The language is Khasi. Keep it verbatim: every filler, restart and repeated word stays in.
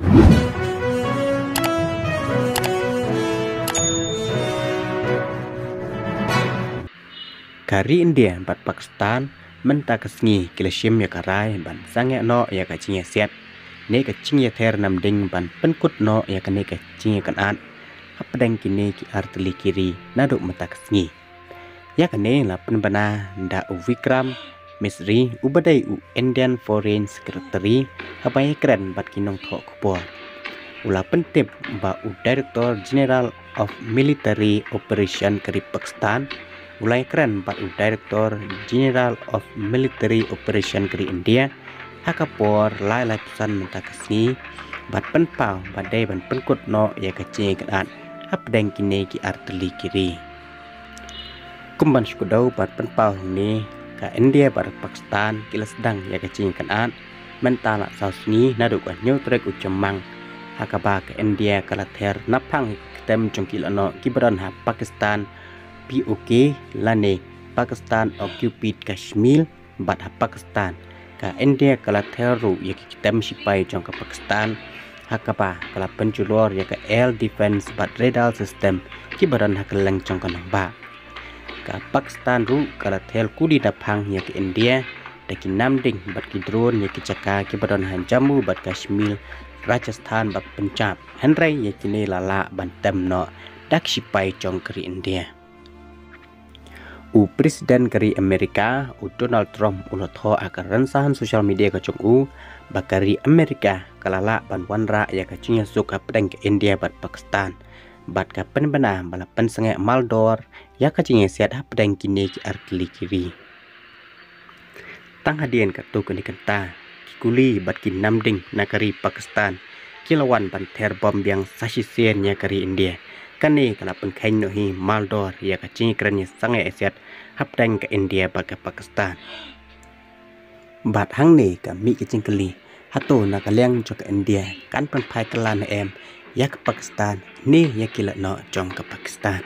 Ka ri India bad Pakistan mynta ka sngi ki la shim ïa ka rai ban sangeh noh ïa ka jingïasiat ne ka jingïather namding ban pynkut noh ïa kane ka jingïakynad hapdeng kine ki artylli ki ri naduh mynta ka sngi. Ïa kane la pynbna da u Vikram Misri uba dei u Indian Foreign Secretary haba ïakren bad ki nongthoh khubor. U la pyntip ba u Director General of Military Operation ka ri Pakistan u la ïakren bad u Director General of Military Operation ka ri India ha ka por lai lai phew san mynta ka sngi bad pynpaw ba dei ban pynkut noh ïa ka jingïakynad hapdeng kine ki artylli ki ri. Kum ban shu kdew bad pynpaw hangne, ka India bad Pakistan ki la sdang ïa ka jingïakynad mynta la saw sngi naduh ka hynñiew tarik u Jymmang, ha kaba ka India ka la ther naphang ïa ki ktem jong ki lehnoh kiba don ha Pakistan P O K lane Pakistan Occupied Kashmir, bad ha Pakistan. Ka India ka la ther ruh ïa ki ktem shipai jong ka Pakistan ha kaba ka la pynjulor ïa ka air defense bad radar system kiba don ha kylleng jong ka nongbah. Ka Pakistan ruh ka la ther kuli naphang ïa ka India da ki namding bad ki drone ïa ki jaka kiba don ha Jammu bad Kashmir, Rajasthan bad Punjab. Hynrei ïa kine la lah ban tem noh da ki shipai jong ka ri India. U President ka ri Amerika, u Donald Trump, u la thoh ha ka rynsan social media ka jong u ba ka ri Amerika ka la lah ban wanrah ïa ka jingïasuk hapdeng ka India bad Pakistan, bad ka pynbna ba la pynsangeh mardor ïa ka jingïasiat hapdeng kine ki artylli ki ri. Tang hadien katto katne kynta, ki kuli bad ki namding na ka ri Pakistan ki la wan ban ther bom biang sa shisien ïa ka ri India. Kane ka la pynkheiñ noh hi mardor ïa ka jingïakren ïasangeh ïasiat hapdeng ka India bad ka Pakistan. Bad hangne ka mih ka jingkylli, hato na ka liang jong ka India kan pynphai kylla ne em ïa ka Pakistan ne ïa ki lehnoh jong ka Pakistan?